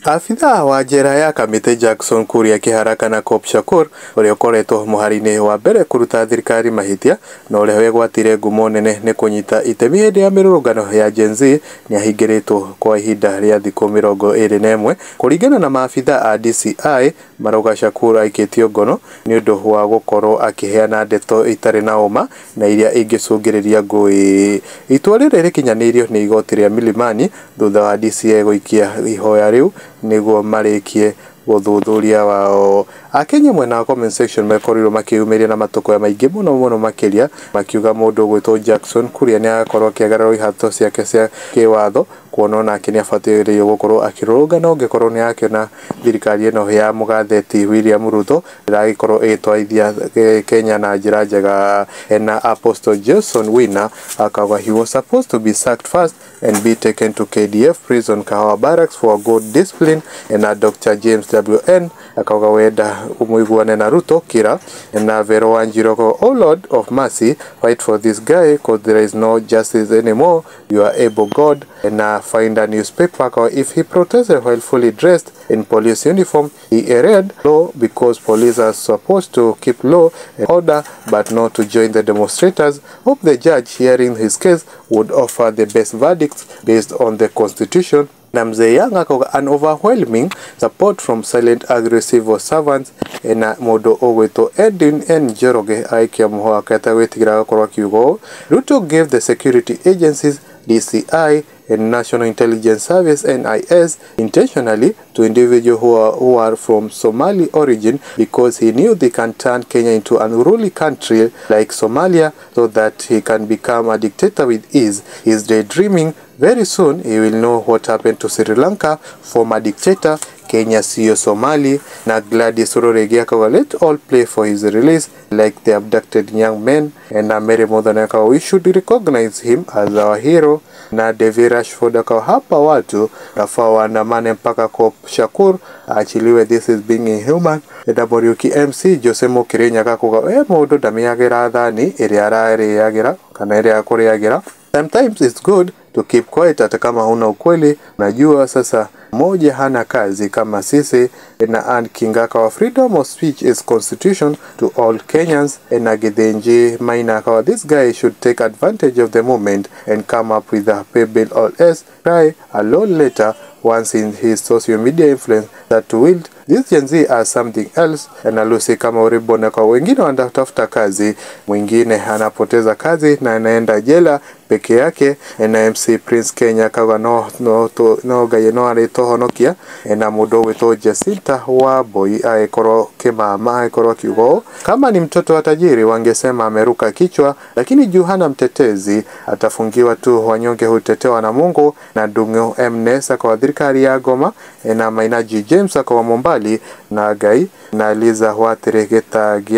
Abithaa wa njera ya Kamiti Jackson Kuria Kihara kana Cop Shakur ũrĩa ũkoretwo mũhari-inĩ wa mbere kũruta thirikari mahĩtia na ũrĩa wegwatire ngumo nene nĩ kũnyita itemi hĩndĩ ya mĩrũrũngano ya Gen Z nĩahingĩrĩtwo kwa ihinda rĩa thikũ 21 kũringana na maabithaa a DCI. Marauga Shakur aikĩtio ngono nĩ ũndũ wa gũkorwo akĩheana ndeto itarĩ na ũma na iria ingĩcũngĩrĩria ngũĩ. Itua rĩrĩ rĩkinyanĩirio nĩ igoti rĩa Milimani thutha wa DCI gũikia ihoya rĩu nĩguo marĩkie ũthuthuria wao. Akenya mwena wa comment section mekorirwo makĩyumĩria na matũkũya maingĩ mũno mũno makĩria, makiuga mũndũ ũgwĩtwo Jackson Kuria nĩ agakorwo akĩagararwo ihato ciake cia kĩwatho, kuona onake nĩ abatĩrĩirio gũkorwo akĩrũrũngana ũngĩkorwo nĩ akĩona thirikari ĩno ya mũgatheti William Ruto ĩragĩkorwo ĩgĩtwarithia Kenya na njĩra njega. Na Apostle Jason Winner akauga he was supposed to be sacked first and be taken to KDF prison Kahawa Barracks for good discipline. Na Dr. James WN akauga wenda umuiguane na Ruto kira. Na Vero Wanjiru, oh Lord of mercy, fight for this guy cause there is no justice anymore, you are able God. Na find a newspaper, if he protested while fully dressed in police uniform, he erred law because police are supposed to keep law and order but not to join the demonstrators. Hope the judge hearing his case would offer the best verdicts based on the constitution. Na Mzee Yang akauga an overwhelming support from silent aggressive servants. Na mũndũ ũgwĩtwo Edwin N Njoroge aikia mũhwa wake ategwĩtigĩra agakorwo akiuga ũũ, Ruto gave the security agencies DCI and National Intelligence Service NIS intentionally to individuals who are from Somali origin because he knew they can turn Kenya into an unruly country like Somalia so that he can become a dictator with ease. He is daydreaming. Very soon he will know what happened to Sri Lanka, former dictator. Kenya siyo Somali. Na Gladys Roregi akauga let all play for his release like the abducted young men. Na Mary Muthoni akauga we should recognize him as our hero. Na Devi Rashford akauga hapa watu rafaa waandamane mpaka Cop Shakur aachiliwe, this is being inhuman. Na Muriuki MC Jose Mukirinya akauga mũndũ ndamĩagĩra thani ĩrĩa ararĩagĩra kana ĩrĩa akũrĩagĩra. Sometimes it's good to keep quiet hata kama huna ukweli. Najua sasa moja hana kazi kama sisi. Na Ann Kingaka wa freedom of speech is constitution to all Kenyans. Na Githinji Maina akawa this guy should take advantage of the moment and come up with a pay bill or else cry a lot later once in his social media influence that to wield this Gen Z as something else. Na Lucy kama uribona kwa wengine wanatafuta kazi, mwingine anapoteza kazi na anaenda jela peke yake. Na MC Prince Kenya kaga no no to no gaye no aritohonokia. Na mũndũ ũgwĩtwo Jacinta wa Boy aekorwo kimama aekorwo kiugo kama ni mtoto wa tajiri wangesema ameruka kichwa, lakini juu hana mtetezi atafungiwa tu, wanyonge hutetewa na Mungu. Na Dungo Mnesa kwa thirikari ya Goma. Na Mainaji James akawa Mombali na Gai. Na Liza Watire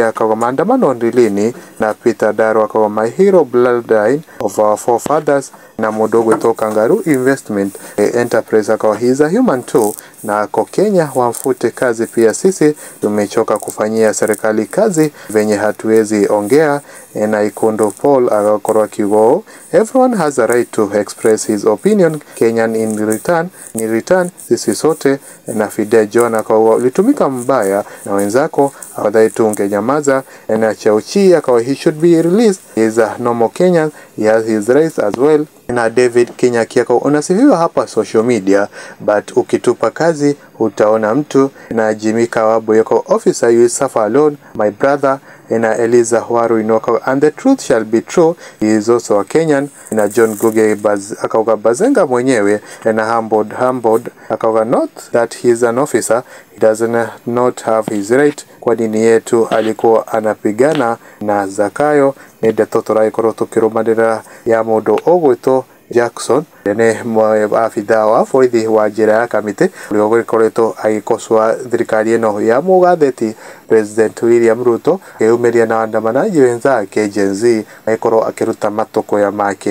akawa maandamano ndilini. Na Peter Daro akawa my hero bloodline of our forefathers. Na mũndũ ũgwĩtwo Kangaroo Investment Enterprise akawa he is a human too. Na ko Kenya wamfute kazi pia, sisi tumechoka kufanyia serikali kazi venye hatuwezi ongea. Na Ikondo Paul agakorwo akiuga everyone has a right to express his opinion, Kenyan in return sisi sote. Na Fidel John akawa ulitumika mbaya na wenzako, afadhali tu ungenyamaza. Na Chauchi akawa he should be released, he is a normal Kenyan, he has his rights as well. Na David Kenya akawa unasifiwa hapa social media but ukitupa kazi utaona mtu. Na Jimmy Kawabu yako officer you will suffer alone my brother. Na Eliza Waru Inoka and the truth shall be true, he is also a Kenyan. Na John Guge akauga Bazenga mwenyewe. Na humbled akauga not that he is an officer, he does not have his right, kwa dini yetu alikuwa anapigana na Zakayo. Nĩ ndeto tũragĩkorwo tũkĩrũmanĩrĩra ya mũndũ ũgwĩtwo Jackson nĩ abithaa wa borithi wa njĩra ya Kamiti ũrĩa ũgĩkoretwo agĩkocoa thirikari ĩno ya mũgatheti President William Ruto akĩyumĩria na andamanaji wenzake Gen Z agĩkorwo akĩruta matũkũya make.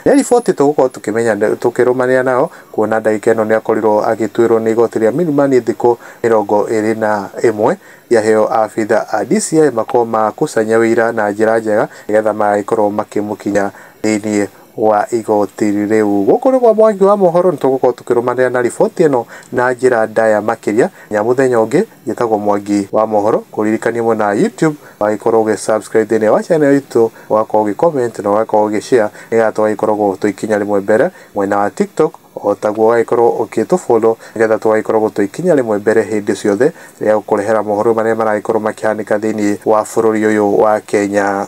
Nĩ riboti tũgũkorwo tũkĩmenya tũkĩrũmanĩra nao kuona ndagĩka ĩno nĩ akorirwo agĩtuĩrwo nĩ igoti rĩa Milimani thikũ 21 yaheo abithaa a DCI makorwo makusanya wĩira na njĩra njega nĩgetha magĩkorwo makĩmũkinya thĩinĩ wa igoti rĩu. Gũkũ nĩ kwa Mwangi wa Mohoro, nĩ tũgũkorwo tũkĩrũmanĩra na riboti ĩno na njĩra ndaya makĩria nya mũthenya ũngĩ. Njĩtagwo Mwangi wa Mohoro, kũririkania mwena wa YouTube wagĩkorwo ũgĩ subscribe thĩinĩ wa channel itũ, ũgakorwo ũgĩ comment na ũgakorwo ũgĩ share nĩgetha tũgagĩkoragwo twĩ ikinya rĩmwe mbere. Mwena wa TikTok o taguo ũgagĩkorwo ũgĩtũ follow nĩgetha tũgagĩkoragwo twĩ ikinya rĩmwe mbere hĩndĩ ciothe rĩa gũkũrehera mohoro marĩa maragĩkorwo makĩhanĩka thĩinĩ wa bũrũri ũyũ wa Kenya.